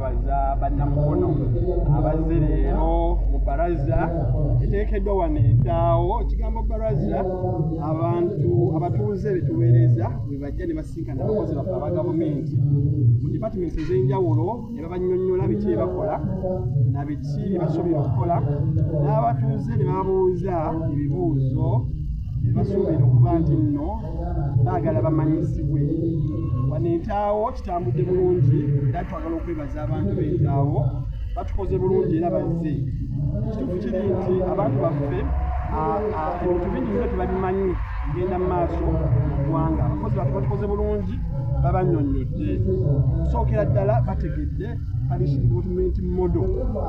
Okwebaza bannamukono abazze leero mu baraza eteekeddwa wano entaawo. Ekigambo baraza, abantu abatuuze betuweereza bwe bajja ne basinkana abakozi baffe aba gavumenti mu departments ez'enjawulo ne babannyonnyola biki bye bakola na biki bye basuubira okukola, n'abatuuze ne bababuuza ebibuuzo bye basuubira okuba nti nno baagala bamanyisibwe. Wano entaawo kitambudde bulungi, era twagala okwebaza abantu b'entaawo, batukoze bulungi era bazze. Ekituufu kiri nti abantu baffe ebintu bingi nnyo tebabimanyi genda mu maaso mu ggwanga. Abakozi baffe batukoze bulungi, babannyonnyodde. Okusookera ddala bategedde parish development model,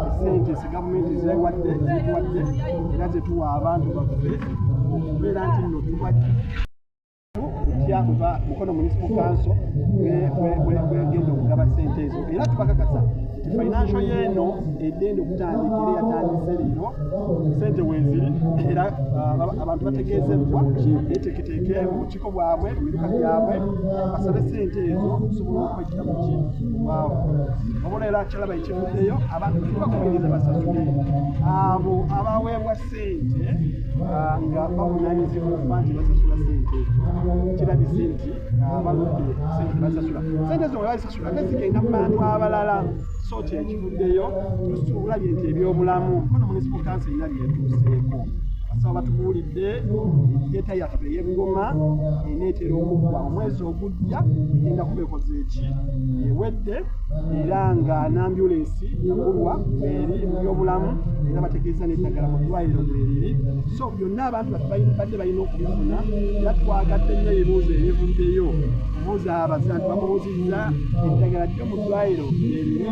esente zi gavumenti zewadde, zetuwadde era zetuwa abantu baffe okubeera nti nno tuba tutya kuva Mukono Municipal Council bwegenda okugaba sente ezo. Era tubakakasa nti financial yeeno egenda okutandika era yatandise leero, sente weeziri, era abantu bategeezebwa beteeketeeke mu bukiiko bwabwe, mu miruka gyabwe, basabe sente ezo okusobola okwejja muki bwavu. Wabula era kyalaba ekivuddeyo, abantu tubakubiriza basasule abo abaweebwa sente nga bavunaanyizibwa okuba nti basasula sente ezo. Kirabise nti baludde sente basasula. Sente ezo bwe bazisasula ate zigenda mu bantu abalala. So kyekivuddeyo, tulabye nti ebyobulamu, Mukono Municipal Council erina byetuuseeko. Abasawo batubuulidde theatre yaffe ey'Ebugoma eneetera okuggwa omwezi ogujja, egenda kuba ekoze eki ewedde, era nga n'ambulensi yagulwa eri mu byobulamu, era bategeeza n'eddagala mu ddwaliro mweriri. So byonna abantu baffe badde balina okubifuna, era twagadde nnyo ebibuuzo ebivuddeyo kubuuza abazanti bamubuuzizza eddagala ddyo mu ddwaliro eriri,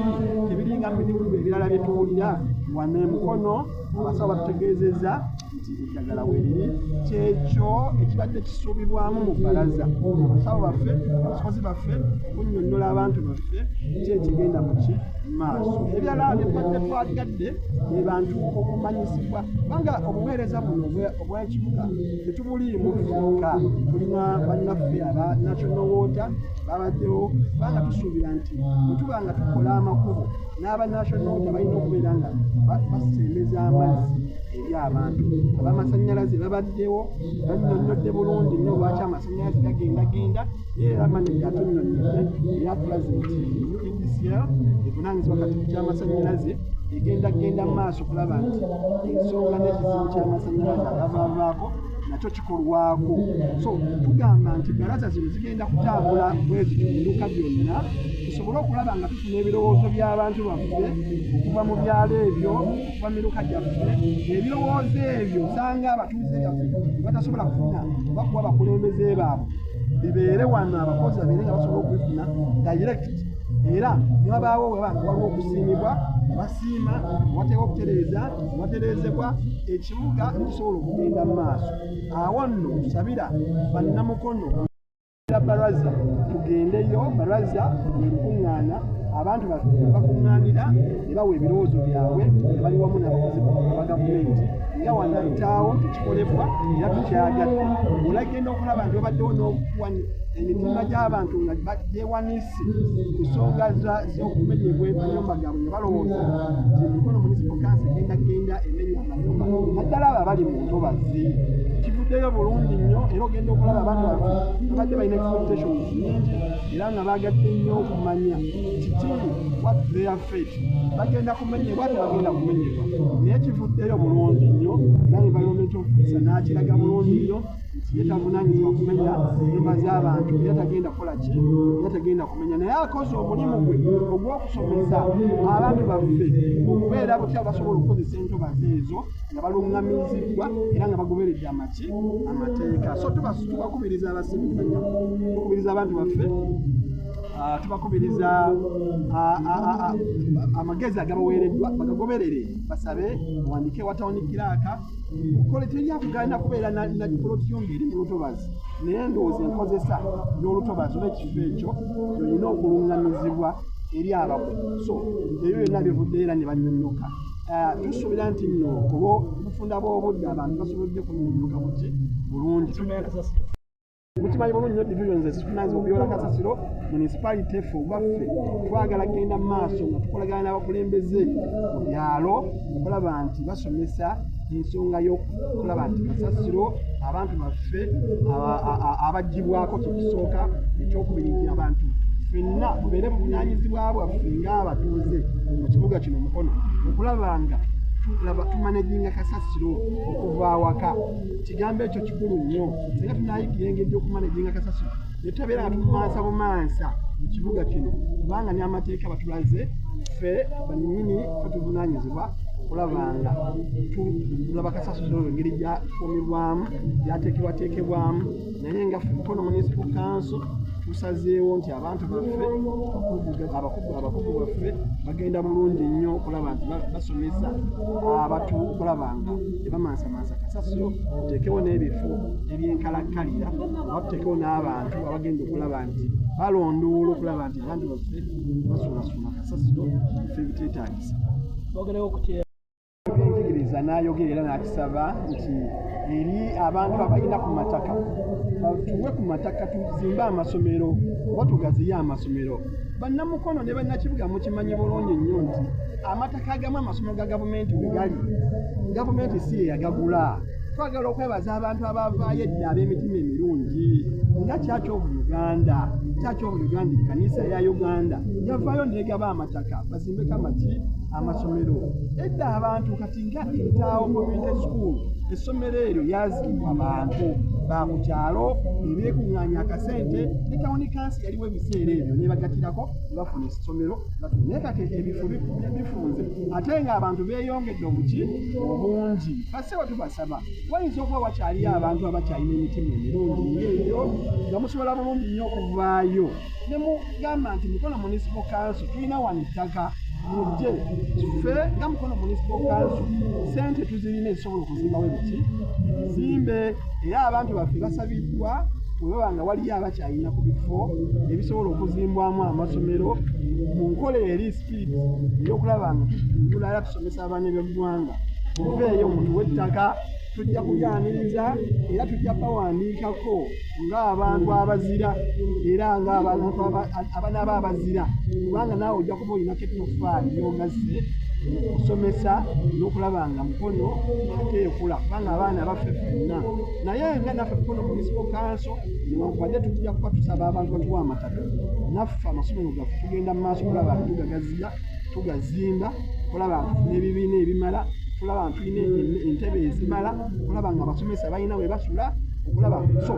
tebiringa mu bitundu ebirala bye tuwulira. Wano emukono abasawo batutegeezezza nti eddagala weriri. Kyekyo ekibadde kisuubirwamu mu balaza, abasawo baffe, abakozi baffe kunnyonnyola abantu baffe ki ekigenda muki maaso. Ebirala byetubadde twagadde be bantu okumanyisibwa, kubanga obuweereza buno obw'ekibuga tetubuliimu ffekka, tulina bannaffe aba National Water babaddewo, kubanga tusuubira nti bwe tuba nga tukola amakubo n'aba National Water balina okubeera nga basembeza amazzi eri abantu. Ab'amasannyalaze babaddewo, bannyonnyodde bulungi nnyo lwaki amasannyalaze gagendagenda, naye era maneja atunnyonnyodde era atulaze nti UEDCL evunaanyizibwa kati ku ky'amasannyalaze egenda genda mu maaso okulaba nti ensonga n'ekizibu ky'amasannyalaze agavaavaako nakyo kikolwako. So tugamba nti baraza zino zigenda kutambula bwe zityo miruka byonna, tusobole okulaba nga tufuna ebirowoozo by'abantu baffe okuva mu byalo ebyo, okuva miruka gyaffe. Ebirowoozo ebyo osanga abatuuze byaffe batasobola kufuna oba kuwa abakulembeze baabwe, bibeere wano, abakozi babeere nga basobola okubifuna direct, era ne wabaawo weba nga waliwo okusiimibwa basiima, wateeka okutereeza watereezebwa, ekibuga nekisobola okugenda mu maaso. Awo nno tusabira bannamukono baraza tugendeyo. Baraza lwe lukuŋŋaana abantu baffe bakuŋŋaanira ne bawa ebirowoozo byabwe nga bali wamu n'abakozi ba gavumenti, nga wano ayitaawo tekikolebwa era tukyagadde. Olagenda okulaba nti babaddewo n'okuwa emitima gy'abantu nga gyewanise ku nsonga z'okumenyebwa amayumba gaabwe, nga balowooza nti Mukono Municipal Council egenda genda emenya amayumba, naddala abo abali mu ntobazi. Kivuddeyo bulungi nnyo, era ogenda okulaba abantu baffe babadde balina expectations nyingi era nga baagadde nnyo okumanya kiki, what their fate, bagenda kumenyebwa, tebagenda kumenyebwa, naye kivuddeyo bulungi nnyo, era environment officer n'akiraga bulungi nnyo nti ye tavunaanyizibwa kumenya nyumba z'abantu, era tagenda kukola ki, era tagenda kumenya, naye akoze omulimu gwe ogw'okusomesa abantu baffe okubeera butya basobola okukozesa entobazi ezo nga baluŋŋamiziddwa era nga bagoberedde amaki amateeka. So tubakubiriza abasimu, tukubiriza abantu baffe, tubakubiriza amagezi agabaweereddwa bagagoberere, basabe, bawandike wa town clerk. Kole teri akugaana kubeera na poloti yo ng'eri mu lutobazi, naye ndowooza enkozesa y'olutobazi oba ekifo ekyo olina okuluŋŋamizibwa eri abakugu. So ebyo byonna bivuddeyo era ne bannyonnyoka. Tusuubira nti nno olw'obufunda bw'obudde abantu basobodde kunnyonnyoka buki bulungi. Mukimanyi bulungi nnyo divisions ezivunaanyizibwa okuyoola kasasiro municipality. Ffe obwaffe twagala kugenda mu maaso nga tukolagana n'abakulembeze mu byalo okulaba nti basomesa ensonga y'okulaba nti kasasiro abantu baffe abaggyibwako kyekisooka. Ekyokubiri nti abantu ffenna tubeere buvunaanyizibwa bwaffe ng'abatuuze mu kibuga kino Mukono okulaba nga tulaba tumanaginga kasasiro okuva awaka. Kigambo ekyo kikulu nnyo. Singa tunayigira engeri y'okumanaginga kasasiro ne tutabeera nga tumumansa bumansa mu kibuga kino, kubanga n'amateeka batulaze ffe bannyini ffe tuvunaanyizibwa okulaba nga tulaba kasasiro oyo engeri gyakuumibwamu, gyateekebwateekebwamu. Naye nga ffe Mukono Municipal Council tusazeewo nti abantu baffe abakugu baffe bagenda bulungi nnyo okulaba nti basomesa abatu okulaba nga tebamansamansa kasasiro, tuteekewo n'ebifo ebyenkalakkalira oba tuteekewo n'abantu abagenda okulaba nti balondoola okulaba nti abantu baffe basuulasuula kasasiro ebifo ebiteetaagisa. Twogerewo ku Ebyenjigiriza n'ayogera era n'akisaba nti eri abantu abalina ku mataka batuwe ku mataka tuzimbe amasomero oba tugaziye amasomero. Bannamukono ne bannakibuga mukimanyi bulungi nnyo nti amataka agamu amasomero ga gavumenti we gali, gavumenti si ye yagagula. Twagala okwebaza abantu abavaayo edda ab'emitima emirungi nga Church of Uganda. Church of Uganda, ekkanisa ya Uganda, yavaayo negaba amataka bazimbeko amaki amasomero edda abantu. Kati nga Entaawo Community School, essomero eryo lyazimbwa bantu ba ku kyalo ebeekuŋŋaanya akasente ne town council yaliwo ebiseera ebyo nebagatirako ne bafuna essomero. Naye kati ebifo bifunze ate ng'abantu beeyongedde obuki obungi. Bassebo, tubasaba, wayinza okuba wakyaliyo abantu abakyalina emitima emirungi ng'eyo nga musobola bulungi nnyo okuvaayo ne mugamba nti Mukono Municipal Council tulina wano ettaka, mujje. Ffe nga Mukono Municipal Council sente tuzirina ezisobola okuzimbawo ebiki ebizimbe. Era abantu baffe basabiddwa bwe baba nga waliyo abakyalina ku bifo ebisobola okuzimbwamu amasomero mu nkola eri spirit ey'okulaba nga tutundula era tusomesa abaana b'eggwanga, muveeyo mutuwe ettaka, tujja kulyaniriza era tujja bawandiikako ng'abantu abazira era ng'abantu abanaaba abazira, kubanga naawe ojja kuba olinako ettoffaali ly'ogasse okusomesa n'okulaba nga Mukono ate ekula, kubanga abaana baffe ffenna. Naye nga naffe Mukono Municipal Council, newankubadde tujja kuba tusaba abantu batuwa amataka, naffe amasomero gaffe tugenda mu maaso okulaba nga tugagaziya, tugazimba, okulaba nga tufuna ebibiina ebimala, tulaba nga tulina entebe ezimala, okulaba nga abasomesa balina we basula, okulaba so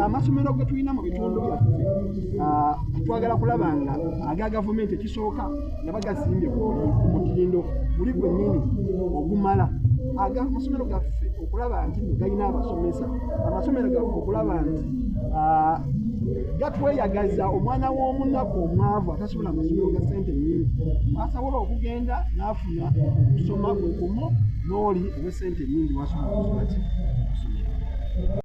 amasomero ge tulina mu bitundu byaffe twagala kulaba nga aga gavumenti ekisooka nga bagazimbye ku mutindo guli gwennyini ogumala, amasomero gaffe okulaba nti nno galina abasomesa, amasomero gaffe okulaba nti gatweyagaza omwana w'omunaku omwavu atasobola amasomero ga ssente nnyingi asobola okugenda n'afuna okusoma kwe kumu n'oli ow'essente ennyingi wasobola okusoma ki okusomera.